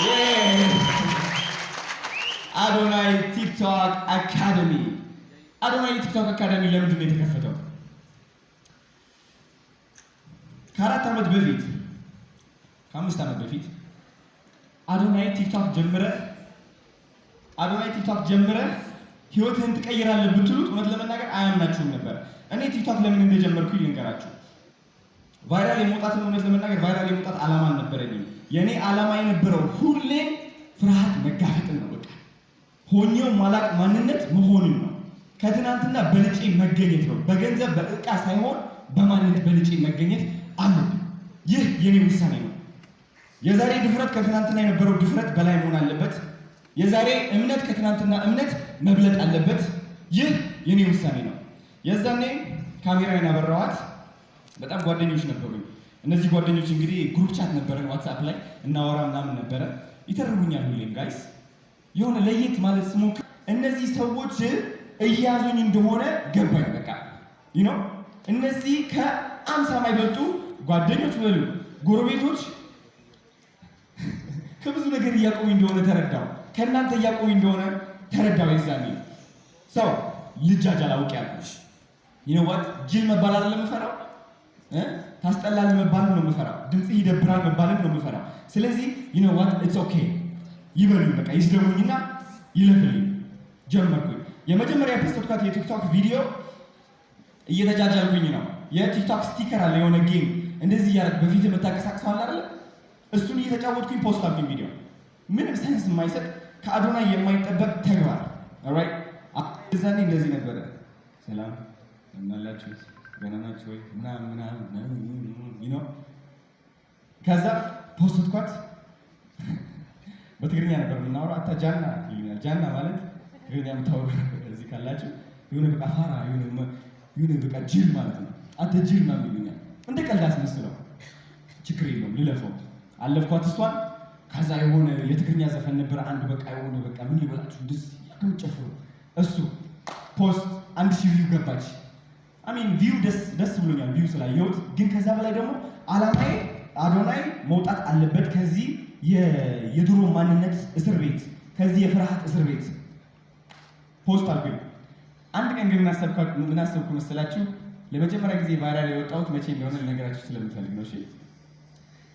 Yeah! አዶናይ TikTok Academy። አዶናይ TikTok Academy ለምንድን ነው የተከፈተው? ከ4 ዓመት በፊት፣ ከ5 ዓመት በፊት አዶናይ TikTok ጀምረህ፣ አዶናይ TikTok ጀምረህ ህይወትህን ትቀይራለህ ብትሉት እውነት ለመናገር አያምናችሁም ነበር። እኔ TikTok ለምን እንደጀመርኩኝ ልንገራችሁ። Viral የመውጣትን፣ እውነት ለመናገር viral የመውጣት ዓላማ አልነበረኝም። የእኔ ዓላማ የነበረው ሁሌም ፍርሃት መጋፈጥን ነው። በቃ ሆኜው ማላቅ ማንነት መሆንን ነው። ከትናንትና በልጬ መገኘት ነው። በገንዘብ በእቃ ሳይሆን በማንነት በልጬ መገኘት አለብኝ። ይህ የኔ ውሳኔ ነው። የዛሬ ድፍረት ከትናንትና የነበረው ድፍረት በላይ መሆን አለበት። የዛሬ እምነት ከትናንትና እምነት መብለጥ አለበት። ይህ የኔ ውሳኔ ነው። የዛኔ ካሜራዬን አበራዋት። በጣም ጓደኞች ነበሩኝ። እነዚህ ጓደኞች እንግዲህ group chat ነበረን፣ WhatsApp ላይ እናወራ ምናምን ነበረ። ይተርቡኛል ሁሌም guys። የሆነ ለየት ማለት ስሞክር እነዚህ ሰዎች እያዙኝ እንደሆነ ገባኝ። በቃ እነዚህ ከ50 የማይበልጡ ጓደኞች በሉ ጎረቤቶች ከብዙ ነገር እያቆሙኝ እንደሆነ ተረዳው። ከእናንተ እያቆሙኝ እንደሆነ ተረዳው። የዛኔ ሰው ልጃጃል አውቄያለሁ። You know what? ጅል መባል አይደለም የምፈራው እ ታስጠላለህ መባልን ነው የምፈራው። ድምፅህ ይደብራል መባልን ነው የምፈራው። ስለዚህ you know what, it's okay፣ ይበሉኝ፣ በቃ ይስደቡኝና ይለፍልኝ። ጀመርኩኝ። የመጀመሪያ የ post ኳት የ TikTok ቪዲዮ እየተጃጃልኩኝ ነው። የ TikTok sticker አለ፣ የሆነ game እንደዚህ እያደረግ በፊት የምታንቀሳቅሰው አለ አይደለ? እሱን እየተጫወትኩኝ post አልኩኝ ቪዲዮ። ምንም sense የማይሰጥ፣ ከአዶናይ የማይጠበቅ ተግባር። Alright፣ እዛኔ እንደዚህ ነበረ። ሰላም እንደምን አላችሁ፣ ደህና ናችሁ ወይ ምናምን ምናምን። ከዛ post ኳት። በትግርኛ ነበር የምናወራው። አታ ጃና ይሉኛል። ጃና ማለት ትግርኛ የምታወሩ እዚህ ካላችሁ የሆነ በቃ ፋራ፣ የሆነ በቃ ጅል ማለት ነው። አንተ ጅል ምናምን ይሉኛል። እንደ ቀልድ አስመስለው ችግር የለውም ልለፈው። አለፍኳት እሷን። ከዛ የሆነ የትግርኛ ዘፈን ነበር አንድ፣ በቃ የሆነ በቃ ምን ልበላችሁ እንደዚህ ከምጨፍሩ፣ እሱ post 1,000 view ገባች። I mean view ደስ ደስ ብሎኛል view ስላየሁት፣ ግን ከዛ በላይ ደግሞ አላማዬ አዶናይ መውጣት አለበት ከዚህ የድሮ ማንነት እስር ቤት፣ ከዚህ የፍርሃት እስር ቤት። Post አልኩኝ። አንድ ቀን ግን ምን አሰብኩ መሰላችሁ? ለመጀመሪያ ጊዜ viral የወጣሁት መቼ እንደሆነ ልነግራችሁ ስለምፈልግ ነው። እሺ፣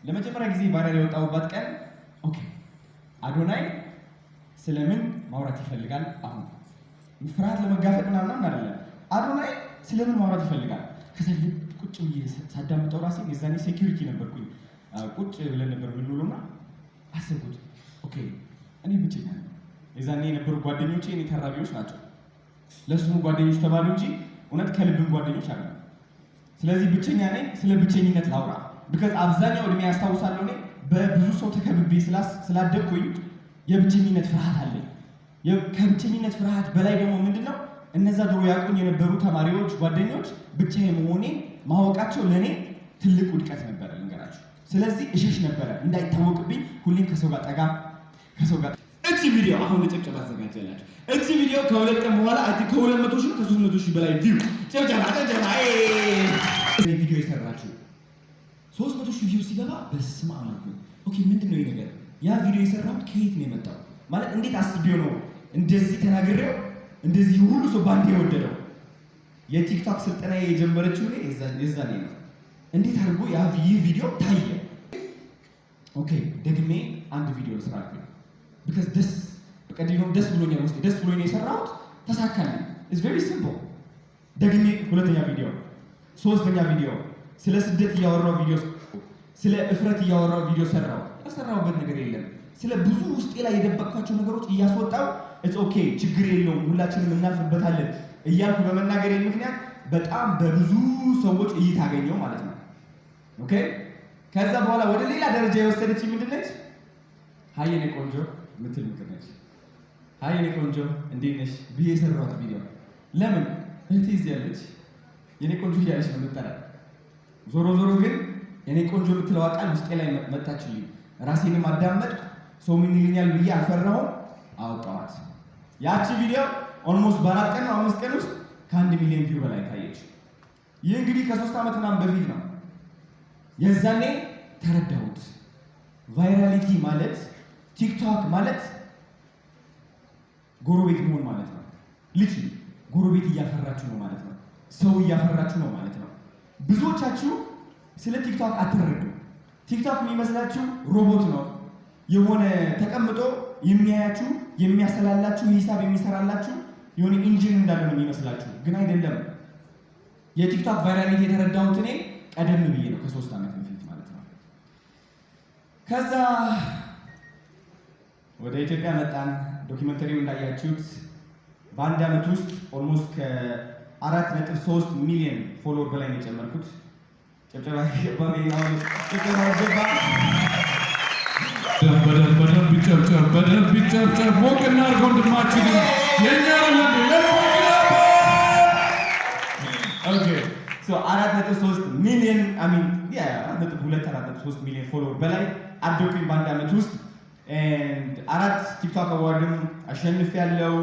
ለመጀመሪያ ጊዜ viral የወጣሁባት ቀን okay፣ አዶናይ ስለምን ማውራት ይፈልጋል? አሁን ፍርሃት ለመጋፈጥ ምናምን አይደለም። አዶናይ ስለምን ማውራት ይፈልጋል? ከዛ ልብ ቁጭ ብዬ ሳዳምጠው ራሴ፣ የዛኔ security ነበርኩኝ፣ ቁጭ ብለን ነበር የምንውለውና አሰብኩት። Okay፣ እኔ ብቸኛ ነኝ። የዛኔ የነበሩ ጓደኞቼ እኔ ተራቢዎች ናቸው። ለስሙ ጓደኞች ተባሉ እንጂ እውነት ከልብም ጓደኞች አይደለም። ስለዚህ ብቸኛ ነኝ። ስለ ብቸኝነት ላውራ። Because አብዛኛው እድሜ ያስታውሳለሁ፣ እኔ በብዙ ሰው ተከብቤ ስላደግኩኝ የብቸኝነት ፍርሃት አለኝ። ከብቸኝነት ፍርሃት በላይ ደግሞ ምንድነው፣ እነዛ ድሮ ያውቁኝ የነበሩ ተማሪዎች፣ ጓደኞች ብቻዬን መሆኔ ማወቃቸው ለእኔ ትልቅ ውድቀት ነበረ ልንገራችሁ። ስለዚህ እሸሽ ነበረ እንዳይታወቅብኝ፣ ሁሌም ከሰው ጋር ጠጋ ከሰው ጋር። እቺ ቪዲዮ አሁን ጭብጨባ አዘጋጀላችሁ። እቺ ቪዲዮ ከ2 ቀን በኋላ I think ከ200,000 ከ300,000 በላይ view። ጭብጨባ ጭብጨባ። ቪዲዮ የሰራችሁ 300,000 view ሲገባ በስመ አብ አልኩኝ። Okay፣ ምንድን ነው ይህ ነገር? ያ ቪዲዮ የሰራሁት ከየት ነው የመጣው? ማለት እንዴት አስቤው ነው እንደዚህ ተናግሬው እንደዚህ ሁሉ ሰው ባንዴ የወደደው? የ TikTok ስልጠና የጀመረችው እኔ የዛኔ ነው። እንዴት አድርጎ ያ ይህ ቪዲዮ ታየ? Okay፣ ደግሜ አንድ ቪዲዮ ልስራ አልኩኝ። Because ደስ በቃ ደስ ብሎኛል፣ ውስጤ ደስ ብሎኝ ነው የሰራሁት፣ ተሳካልኝ። It's very simple። ደግሜ ሁለተኛ ቪዲዮ፣ ሶስተኛ ቪዲዮ፣ ስለ ስደት እያወራው ቪዲዮ፣ ስለ እፍረት እያወራው ቪዲዮ ሰራው። ያልሰራሁበት ነገር የለም። ስለ ብዙ ውስጤ ላይ የደበቅኳቸው ነገሮች እያስወጣው it's okay፣ ችግር የለውም፣ ሁላችንም እናልፍበታለን እያልኩ በመናገሬ ምክንያት በጣም በብዙ ሰዎች እይታ አገኘው ማለት ነው። Okay፣ ከዛ በኋላ ወደ ሌላ ደረጃ የወሰደች ምንድን ነች? Hi የኔ ቆንጆ ምትል ምክር ነች። Hi የኔ ቆንጆ እንዴት ነሽ ብዬ የሰራሁት ቪዲዮ። ለምን? እህቴ እዚህ ያለች የኔ ቆንጆ እያለች ነው የምጠራት። ዞሮ ዞሮ ግን የኔ ቆንጆ የምትለዋ ቃል ውስጤ ላይ መጣችልኝ። ራሴንም አዳመጥኩ። ሰው ምን ይለኛል ብዬ አልፈራሁም። አወጣኋት። ያቺ ቪዲዮ almost በ4 ቀን ነው 5 ቀን ውስጥ ከ1 ሚሊዮን view በላይ ታየች። ይህ እንግዲህ ከ3 ዓመት ምናምን በፊት ነው። የዛኔ ተረዳሁት። Virality ማለት ቲክቶክ ማለት ጎረቤት መሆን ማለት ነው። ልጅ ጎረቤት እያፈራችሁ ነው ማለት ነው። ሰው እያፈራችሁ ነው ማለት ነው። ብዙዎቻችሁ ስለ ቲክቶክ አትረዱ። ቲክቶክ የሚመስላችሁ ሮቦት ነው፣ የሆነ ተቀምጦ የሚያያችሁ፣ የሚያሰላላችሁ፣ ሂሳብ የሚሰራላችሁ የሆነ engine እንዳለ ነው የሚመስላችሁ፣ ግን አይደለም። የቲክቶክ virality የተረዳሁት እኔ ቀደም ብዬ ነው፣ ከ3 ዓመት በፊት ማለት ነው። ከዛ ወደ ኢትዮጵያ መጣን። Documentary ው እንዳያችሁት በአንድ ዓመት ውስጥ almost ከ4.3 ሚሊዮን follower በላይ ነው የጨመርኩት። ጭብጨባ ይገባል። አሁን ጭብጨባ ይገባል። በደንብ በደንብ ይጨብጨብ፣ በደንብ ይጨብጨብ። ሞቅ እናድርግ ወንድማችንን። የእኛ አይደለም እንዴ? Okay, so 4.3 ሚሊዮን፣ I mean, yeah, 4.2፣ 4.3 ሚሊዮን follower በላይ አደኩኝ በአንድ ዓመት ውስጥ and አራት ቲክቶክ award ም አሸንፌያለሁ።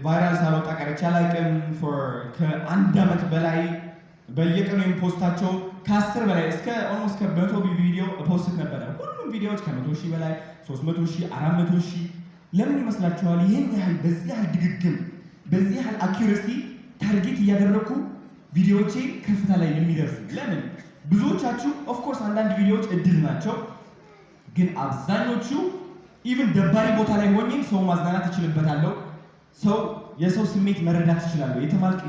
Viral ሳልወጣ ቀርቼ አላውቅም። For ከአንድ ዓመት በላይ በየቀኑ የም post ኣቸው ከ10 በላይ እስከ almost ከ100 ቪዲዮ post ነበረ። ሁሉም ቪዲዮዎች ከ100,000 በላይ፣ 300,000፣ 400,000። ለምን ይመስላችኋል? ይህን ያህል፣ በዚህ ያህል ድግግም፣ በዚህ ያህል accuracy target እያደረግኩ ቪዲዮዎቼ ከፍታ ላይ የሚደርሱ ለምን? ብዙዎቻችሁ of course አንዳንድ ቪዲዮዎች እድል ናቸው፣ ግን አብዛኞቹ even ደባሪ ቦታ ላይ ሆኜም ሰው ማዝናናት እችልበታለሁ። ሰው የሰው ስሜት መረዳት እችላለሁ።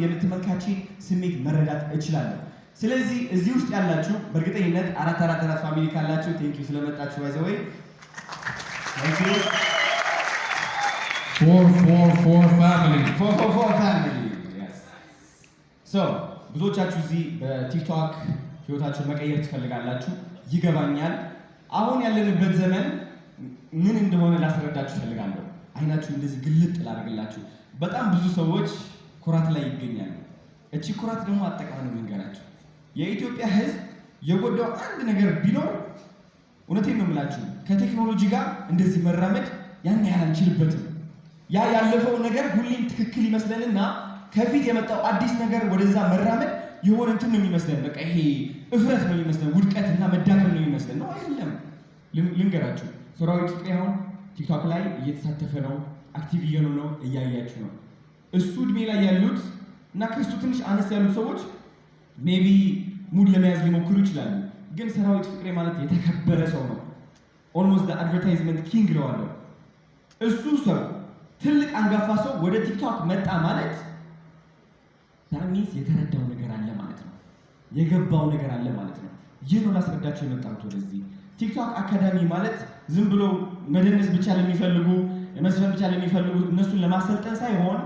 የተመልካቼን ስሜት መረዳት እችላለሁ። ስለዚህ እዚህ ውስጥ ያላችሁ በእርግጠኝነት 444 family ካላችሁ thank you ስለመጣችሁ። By the way, thank you. 444 family. 444 family. So ብዙዎቻችሁ እዚህ በቲክቶክ ህይወታችሁን መቀየር ትፈልጋላችሁ፣ ይገባኛል። አሁን ያለንበት ዘመን ምን እንደሆነ ላስረዳችሁ እፈልጋለሁ። አይናችሁ እንደዚህ ግልጥ ላደርግላችሁ። በጣም ብዙ ሰዎች ኩራት ላይ ይገኛሉ። እቺ ኩራት ደግሞ አጠቃላይ ልንገራችሁ። የኢትዮጵያ ሕዝብ የጎዳው አንድ ነገር ቢኖር፣ እውነቴን ነው የምላችሁ፣ ከቴክኖሎጂ ጋር እንደዚህ መራመድ ያን ያህል አንችልበትም። ያ ያለፈው ነገር ሁሌም ትክክል ይመስለንና ከፊት የመጣው አዲስ ነገር ወደዛ መራመድ የሆነ እንትን ነው የሚመስለን። በቃ ይሄ እፍረት ነው የሚመስለን፣ ውድቀት እና መዳከም ነው የሚመስለን። ነው አይደለም። ልንገራችሁ፣ ሰራዊት ፍቅሬ አሁን ቲክቶክ ላይ እየተሳተፈ ነው፣ active እየሆነ ነው፣ እያያችሁ ነው። እሱ እድሜ ላይ ያሉት እና ከእሱ ትንሽ አነስ ያሉት ሰዎች maybe ሙድ ለመያዝ ሊሞክሩ ይችላሉ። ግን ሰራዊት ፍቅሬ ማለት የተከበረ ሰው ነው። Almost advertisement king እለዋለሁ። እሱ ሰው፣ ትልቅ አንጋፋ ሰው ወደ ቲክቶክ መጣ ማለት that means የተረዳው ነገር አለ ማለት ነው። የገባው ነገር አለ ማለት ነው። ይህ ነው ላስረዳቸው የመጣሁት ወደዚህ። ቲክቶክ አካዳሚ ማለት ዝም ብሎ መደነስ ብቻ ለሚፈልጉ፣ መስፈን ብቻ ለሚፈልጉ እነሱን ለማሰልጠን ሳይሆን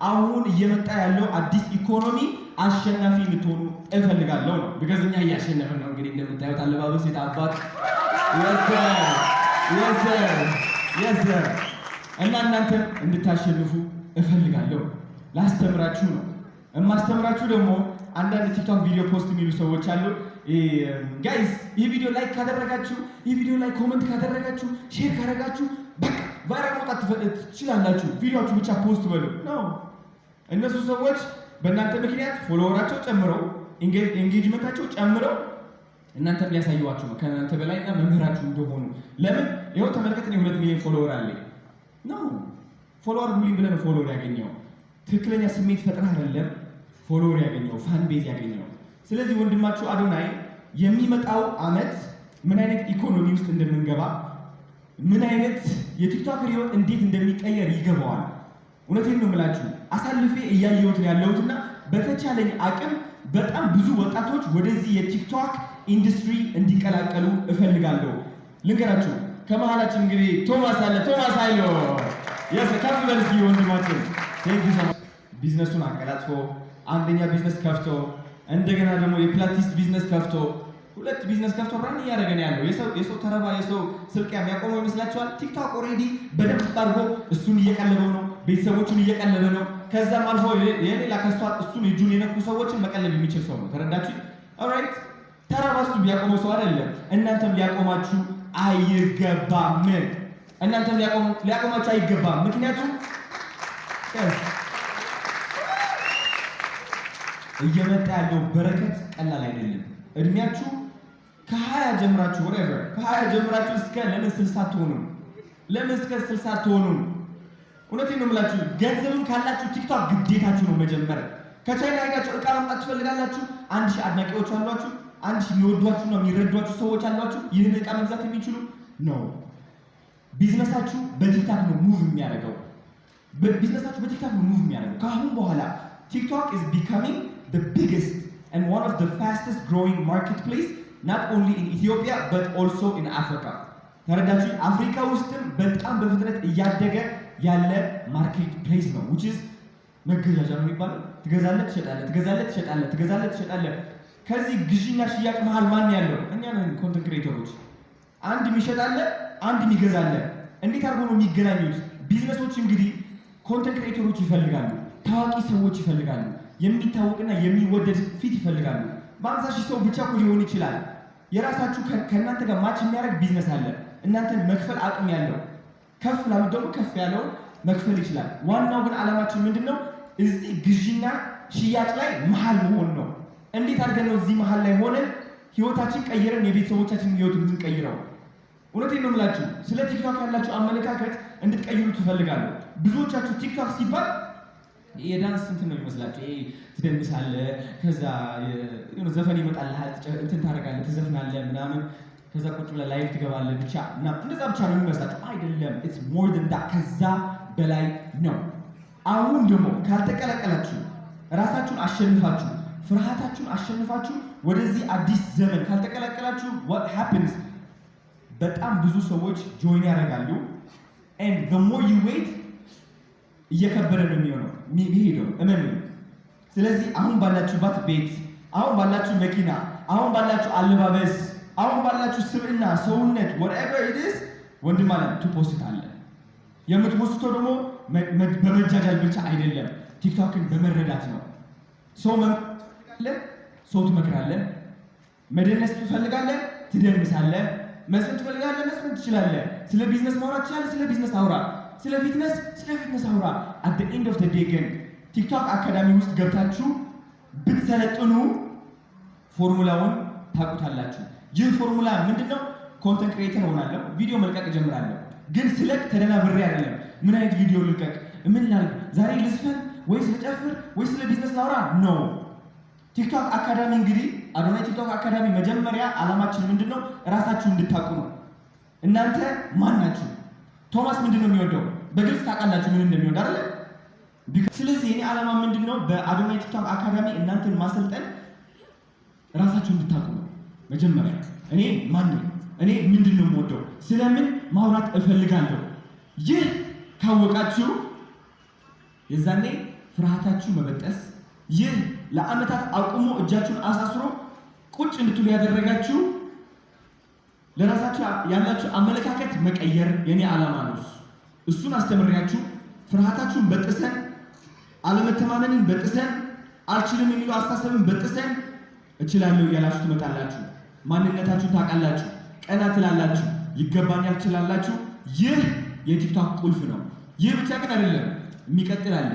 አሁን እየመጣ ያለው አዲስ ኢኮኖሚ አሸናፊ እንድትሆኑ እፈልጋለሁ ነው። Because እኛ እያሸነፍን ነው። እንግዲህ እንደምታዩት አለባበስ የታባት። Yes sir። እና እናንተም እንድታሸንፉ እፈልጋለሁ። ላስተምራችሁ ነው። የማስተምራችሁ ደግሞ አንዳንድ ቲክቶክ ቪዲዮ post የሚሉ ሰዎች አሉ። Guys፣ ይህ ቪዲዮ like ካደረጋችሁ፣ ይህ ቪዲዮ ላይ comment ካደረጋችሁ፣ share ካደረጋችሁ በቃ viral መውጣት ትችላላችሁ። ቪዲዮችሁ ብቻ post በሉ ነው። እነሱ ሰዎች በእናንተ ምክንያት follower ኣቸው ጨምረው፣ engagement ኣቸው ጨምረው እናንተም ሊያሳዩዋችሁ ነው ከእናንተ በላይ እና መምህራችሁ እንደሆኑ። ለምን? ይኸው ተመልከት፣ እኔ 2 ሚሊዮን follower አለኝ ነው። Follow አድርጉልኝ ብለህ ነው follower ያገኘው። ትክክለኛ ስሜት ፈጥረህ አይደለም follower ያገኘው፣ fan base ያገኘው። ስለዚህ ወንድማችሁ አዶናይ የሚመጣው አመት ምን አይነት ኢኮኖሚ ውስጥ እንደምንገባ፣ ምን አይነት የቲክቶክ ህይወት እንዴት እንደሚቀየር ይገባዋል። እውነቴን ነው የምላችሁ፣ አሳልፌ እያየሁት ነው ያለሁትና በተቻለኝ አቅም በጣም ብዙ ወጣቶች ወደዚህ የቲክቶክ ኢንዱስትሪ እንዲቀላቀሉ እፈልጋለሁ። ልንገራችሁ፣ ከመሀላችን እንግዲህ ቶማስ አለ። ቶማስ ኃይሎ፣ yes፣ ከፍ በል እስኪ ወንድማችን። Thank you so much። ቢዝነሱን አቀላጥፎ አንደኛ ቢዝነስ ከፍቶ፣ እንደገና ደግሞ የፕላቲስት ቢዝነስ ከፍቶ፣ ሁለት ቢዝነስ ከፍቶ run እያደረገ ነው ያለው። የሰው ተረባ፣ የሰው ስልቅያ የሚያቆመው ይመስላችኋል? ቲክቶክ already በደንብ አድርጎ እሱን እየቀለበው ነው፣ ቤተሰቦቹን እየቀለበ ነው። ከዛም አልፎ የሌላ ከሷ እሱን እጁን የነኩ ሰዎችን መቀለብ የሚችል ሰው ነው። ተረዳችሁ? Alright፣ ተረባ እሱ ቢያቆመው ሰው አይደለም። እናንተም ሊያቆማችሁ አይገባም። እናንተም ሊያቆማችሁ አይገባም። ምክንያቱም yes፣ እየመጣ ያለው በረከት ቀላል አይደለም። እድሜያችሁ ከ20 ጀምራችሁ፣ whatever፣ ከ20 ጀምራችሁ እስከ ለምን 60 ትሆኑ ለምን እስከ 60 አትሆኑም? እውነቴን ነው የምላችሁ። ገንዘብም ካላችሁ ቲክቶክ ግዴታችሁ ነው መጀመር። ከቻይና ሄዳችሁ እቃ ማምጣት ትፈልጋላችሁ። 1,000 አድናቂዎች አሏችሁ። 1,000 የሚወዷችሁና የሚረዷችሁ ሰዎች አሏችሁ። ይህን እቃ መግዛት የሚችሉ ነው። ቢዝነሳችሁ በቲክቶክ ነው move የሚያደርገው። ቢዝነሳችሁ በቲክቶክ ነው move የሚያደርገው። ከአሁን በኋላ TikTok is becoming the biggest and one of the fastest growing marketplace, not only in Ethiopia but also in Africa። ተረዳችሁ? አፍሪካ ውስጥም በጣም በፍጥነት እያደገ ያለ market place ነው፣ which is መገዣዣ ነው የሚባለው። ትገዛለህ፣ ትሸጣለህ፣ ትገዛለህ፣ ትሸጣለህ፣ ትገዛለህ፣ ትሸጣለህ። ከዚህ ግዢና ሽያጭ መሀል ማን ያለው? እኛ ነን content creator ኦች። አንድ የሚሸጥ አለ፣ አንድ የሚገዛ አለ። እንዴት አድርጎ ነው የሚገናኙት? ቢዝነሶች እንግዲህ content creator ኦች ይፈልጋሉ፣ ታዋቂ ሰዎች ይፈልጋሉ፣ የሚታወቅና የሚወደድ ፊት ይፈልጋሉ። በ50,000 ሰው ብቻ እኮ ሊሆን ይችላል። የራሳችሁ ከእናንተ ጋር match የሚያደርግ ቢዝነስ አለ። እናንተን መክፈል አቅም ያለው፣ ከፍ ላሉት ደግሞ ከፍ ያለውን መክፈል ይችላል። ዋናው ግን ዓላማችን ምንድን ነው? እዚህ ግዢና ሽያጭ ላይ መሀል መሆን ነው። እንዴት አድርገን ነው እዚህ መሀል ላይ ሆነን ህይወታችን ቀይረን የቤተሰቦቻችንን ህይወት የምንቀይረው? እውነቴን ነው የምላችሁ። ስለ ቲክቶክ ያላችሁ አመለካከት እንድትቀይሩ ትፈልጋለሁ። ብዙዎቻችሁ ቲክቶክ ሲባል የዳንስ እንትን ነው የሚመስላችሁ። ይሄ ትደንሳለህ፣ ከዛ የሆነ ዘፈን ይመጣልሃል፣ እንትን ታደርጋለህ፣ ትዘፍናለህ ምናምን፣ ከዛ ቁጭ ብለህ live ትገባለህ ብቻ እና እንደዛ ብቻ ነው የሚመስላችሁ። አይደለም፣ it's more than that፣ ከዛ በላይ ነው። አሁን ደግሞ ካልተቀላቀላችሁ፣ ራሳችሁን አሸንፋችሁ፣ ፍርሃታችሁን አሸንፋችሁ ወደዚህ አዲስ ዘመን ካልተቀላቀላችሁ what happens? በጣም ብዙ ሰዎች join ያደርጋሉ and the more you wait እየከበደ ነው የሚሆነው የሚሄደው፣ እመኑ። ስለዚህ አሁን ባላችሁባት ቤት፣ አሁን ባላችሁ መኪና፣ አሁን ባላችሁ አለባበስ፣ አሁን ባላችሁ ስብዕና፣ ሰውነት፣ whatever it is፣ ወንድም አለ ት post አለ። የምት post ተው ደግሞ በመጃጃል ብቻ አይደለም፣ ቲክቶክን በመረዳት ነው። ሰው ትፈልጋለህ፣ ሰው ትመክራለህ። መደነስ ትፈልጋለህ፣ ትደንሳለህ። መዝፈን ትፈልጋለህ፣ መዝፈን ትችላለህ። ስለ ቢዝነስ ማውራት ትችላለህ፣ ስለ ቢዝነስ አውራ። ስለ fitness፣ ስለ fitness አውራ። At the end of the day ግን ቲክቶክ አካዳሚ ውስጥ ገብታችሁ ብትሰለጥኑ ፎርሙላውን ታውቁታላችሁ። ይህ ፎርሙላ ምንድን ነው? Content creator ሆናለሁ፣ ቪዲዮ መልቀቅ እጀምራለሁ። ግን ስለቅ ተደናብሬ አይደለም። ምን አይነት ቪዲዮ ልልቀቅ? ምን ላድርግ? ዛሬ ልዝፈን ወይስ ልጨፍር ወይስ ስለ ቢዝነስ ላውራ? No። ቲክቶክ አካዳሚ እንግዲህ አዶናይ ቲክቶክ አካዳሚ መጀመሪያ ዓላማችን ምንድን ነው? እራሳችሁ እንድታውቁ ነው። እናንተ ማን ናችሁ? ቶማስ ምንድን ነው የሚወደው? በግልጽ ታውቃላችሁ ምን እንደሚወድ አይደለ? ስለዚህ የኔ ዓላማ ምንድን ነው? በአዶናይ ቲክቶክ አካዳሚ እናንተን ማሰልጠን ራሳችሁ እንድታውቁ ነው። መጀመሪያ እኔ ማን ነኝ? እኔ ምንድን ነው የምወደው? ስለምን ማውራት እፈልጋለሁ? ይህ ካወቃችሁ የዛኔ ፍርሃታችሁ መበጠስ፣ ይህ ለዓመታት አቁሞ እጃችሁን አሳስሮ ቁጭ እንድትሉ ያደረጋችሁ ለራሳችሁ ያላችሁ አመለካከት መቀየር የኔ ዓላማ ነው። እሱ እሱን አስተምሬያችሁ ፍርሃታችሁን በጥሰን፣ አለመተማመንን በጥሰን፣ አልችልም የሚለው አስተሳሰብን በጥሰን እችላለሁ እያላችሁ ትመጣላችሁ። ማንነታችሁን ታውቃላችሁ። ቀና ትላላችሁ። ይገባኛል ትችላላችሁ። ይህ የቲክቶክ ቁልፍ ነው። ይህ ብቻ ግን አይደለም፣ የሚቀጥል አለ።